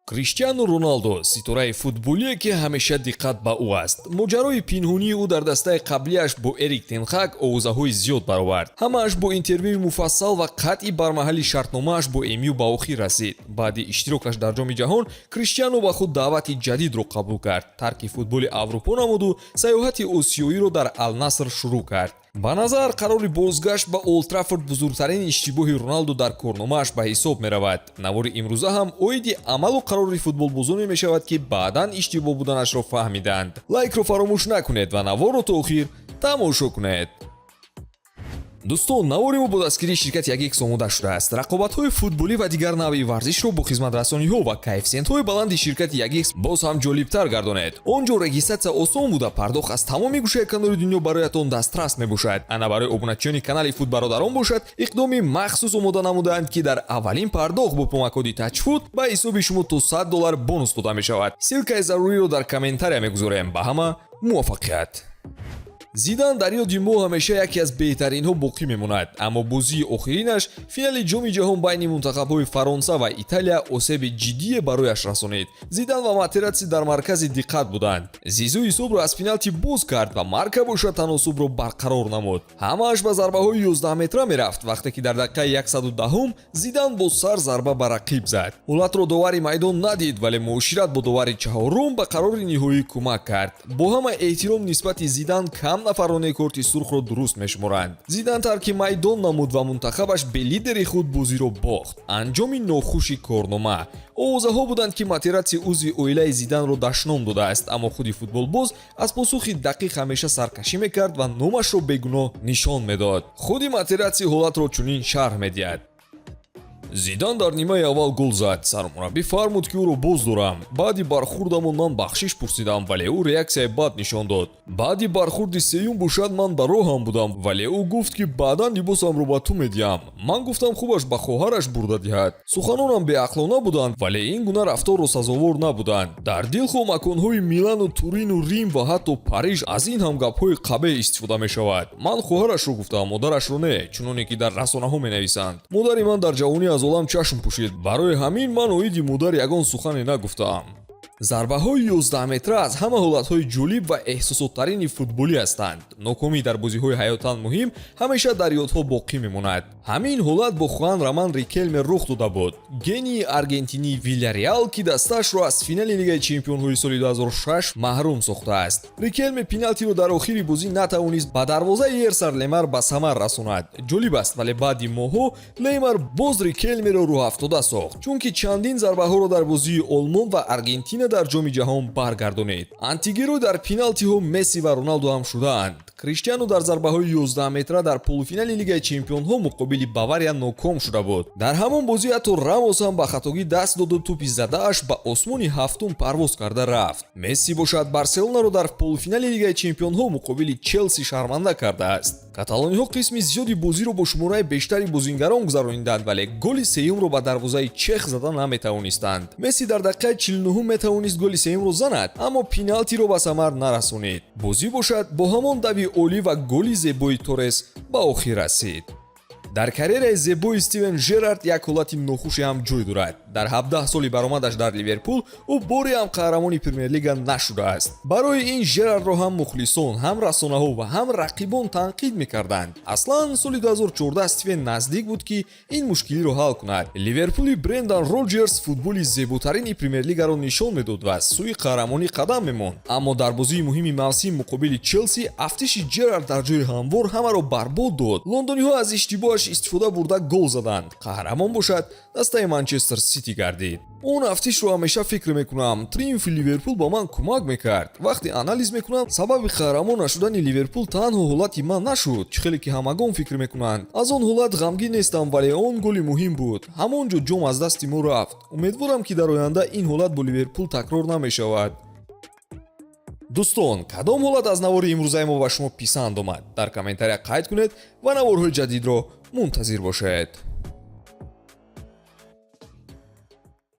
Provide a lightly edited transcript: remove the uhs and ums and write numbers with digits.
Криштиану Роналдо ситораи футболие, ки ҳамеша диққат ба ӯ аст. Моҷарои пинҳонии ӯ дар дастаи қаблияш бо Эрик Тенхак овозаҳои зиёд баровард. Ҳамааш бо интервюи муфассал ва қатъи бармаҳали шартномааш бо МЮ ба охир расид. Баъди иштирокаш дар Ҷоми ҷаҳон, Криштиану ба худ даъвати ҷадидро қабул кард, тарки футболи Аврупо намуду саёҳати осиёиро дар Алнаср шурӯъ кард. Ба назар, қарори бозгашт ба Олд Траффорд бузургтарин иштибоҳи Роналду дар корномааш ба ҳисоб меравад. Навори имрӯза ҳам оиди амалу қарори футболбозоне мешавад, ки баъдан иштибоҳ буданашро фаҳмиданд. Лайкро фаромӯш накунед ва наворро то охир тамошо кунед. Дӯстон, навори мо бо дастгирии ширкати Ягикс омода шудааст. Рақобатҳои футболӣ ва дигар навъи варзишро бо хизматрасониҳо ва коэффисиентҳои баланди ширкати Ягикс боз ҳам ҷолибтар гардонед. Он ҷо регистрация осон буда, пардохт аз тамоми гӯшаи канори дунё бароятон дастрас мебошад. Ана, барои обуначиёни канали Футбародарон бошад, иқдоми махсус омода намудаанд, ки дар аввалин пардохт бо промокоди Тачфуд ба ҳисоби шумо то 100 доллар бонус дода мешавад. Ссылкаи заруриро дар комментария мегузорем. Ба ҳама муваффақият! Зидан дар ёди мо ҳамеша яке аз беҳтаринҳо боқӣ мемонад, аммо бозии охиринаш, финали Ҷоми ҷаҳон байни мунтахабҳои Фаронса ва Италия, осеби ҷиддие барояш расонид. Зидан ва Матератси дар маркази диққат буданд. Зизу ҳисобро аз пеналти боз кард ва Марка бошад, таносубро барқарор намуд. Ҳамааш ба зарбаҳои 11 метра мерафт, вақте ки дар дақиқаи 110 Зидан бо сар зарба ба рақиб зад. Ҳолатро довари майдон надид, вале муошират бо довари чаҳорум ба қарори ниҳоӣ кӯмак кард. Бо ҳама эҳтиром нисбати Зидан, кам нафароне корти сурхро дуруст мешуморанд. Зидан тарки майдон намуд ва мунтахабаш бе лидери худ бозиро бохт. Анҷоми нохуши корнома. Овозаҳо буданд, ки Матератси узви оилаи Зиданро дашном додааст, аммо худи футболбоз аз посухи дақиқ ҳамеша саркашӣ мекард ва номашро бегуноҳ нишон медод. Худи Матератси ҳолатро чунин шарҳ медиҳад: «Зидан дар нимаи аввал гол зад. Сармураббӣ фармуд, ки ӯро боз дорам. Баъди бархурдамон ман бахшиш пурсидам, вале ӯ реаксияи бад нишон дод. Баъди бархурди сеюм бошад, ман ба роҳам будам, вале ӯ гуфт, ки баъдан либосамро ба ту медиҳам. Ман гуфтам, хубаш ба хоҳараш бурда диҳад. Суханонам беақлона буданд, вале ин гуна рафторро сазовор набуданд. Дар дилхоҳ маконҳои Милану Турину Рим ва ҳатто Париж аз ин ҳам гапҳои қабеҳ истифода мешавад. Ман хоҳарашро гуфтам, модарашро не, чуноне ки дар расонаҳо менависанд. Модари ман дар ҷавонӣ аз олам чашм пӯшид, барои ҳамин ман оиди модар ягон сухане нагуфтаам». Зарбаҳои 11 метра аз ҳама ҳолатҳои ҷолиб ва эҳсосоттарини футболӣ ҳастанд. Нокомӣ дар бозиҳои ҳаётан муҳим ҳамеша дар ёдҳо боқӣ мемонад. Ҳамин ҳолат бо Хуан Роман Рикелме рух дода буд, гении аргентинии Вильяреал, ки дастаашро аз финали Лигаи чемпионҳои соли 2006 маҳрум сохтааст. Рикелме пеналтиро дар охири бозӣ натавонист ба дарвозаи Ерсар Лемар ба самар расонад. Ҷолиб аст, вале баъди моҳҳо Леймар боз Рикелмеро рӯҳафтода сохт, чунки чандин зарбаҳоро дар бозии Олмон ва Аргентина дар Ҷоми ҷаҳон баргардонид. Антигерой дар пеналтиҳо Месси ва Роналду ҳам шудаанд. Криштиану дар зарбаҳои 11 метра дар полуфинали Лигаи чемпионҳо муқобили Бавария ноком шуда буд. Дар ҳамон бозӣ ҳатто Рамос ҳам ба хатогӣ даст доду тӯпи задааш ба осмони ҳафтум парвоз карда рафт. Месси бошад, Барселонаро дар полуфинали Лигаи чемпионҳо муқобили Челси шарманда кардааст. Каталониҳо қисми зиёди бозиро бо шумораи бештари бозингарон гузарониданд, вале голи сеюмро ба дарвозаи чех зада наметавонистанд. Месси дар дақиқаи 49 метавонист голи сеюмро занад, аммо пеналтиро ба самар нарасонид. Бозӣ бошад, бо ҳамон дави олӣ ва голи зебои Торес ба охир расид. Дар карьераи зебои Стивен Жерард як ҳолати нохуше ҳам ҷой дорад. Дар 17 соли баромадаш дар Ливерпул ӯ боре ҳам қаҳрамони Премер-лига нашудааст. Барои ин Жерардро ҳам мухлисон, ҳам расонаҳо ва ҳам рақибон танқид мекарданд. Аслан, соли 2014 Стивен наздик буд, ки ин мушкилиро ҳал кунад. Ливерпули Брендан Роҷерс футболи зеботарини Премер-лигаро нишон медод ва сӯи қаҳрамонӣ қадам мемонд, аммо дар бозии муҳими мавсим муқобили Челси афтиши Жерард дар ҷои ҳамвор ҳамаро барбод дод. Лондониҳо аз иштибоҳаш истифода бурда, гол заданд. Қаҳрамон бошад, дастаи Манчестер Сити гардид. «Он афтишро ҳамеша фикр мекунам. Триумфи Ливерпул ба ман кӯмак мекард. Вақте анализ мекунам, сабаби қаҳрамон нашудани Ливерпул танҳо ҳолати ман нашуд, чӣ хеле ки ҳамагон фикр мекунанд. Аз он ҳолат ғамгин нестам, вале он голи муҳим буд. Ҳамон ҷо ҷом аз дасти мо рафт. Умедворам, ки дар оянда ин ҳолат бо Ливерпул такрор намешавад». Дӯстон, кадом ҳолат аз навори имрӯзаи мо ба шумо писанд омад? Дар комментария қайд кунед ва наворҳои ҷадидро мунтазир бошед.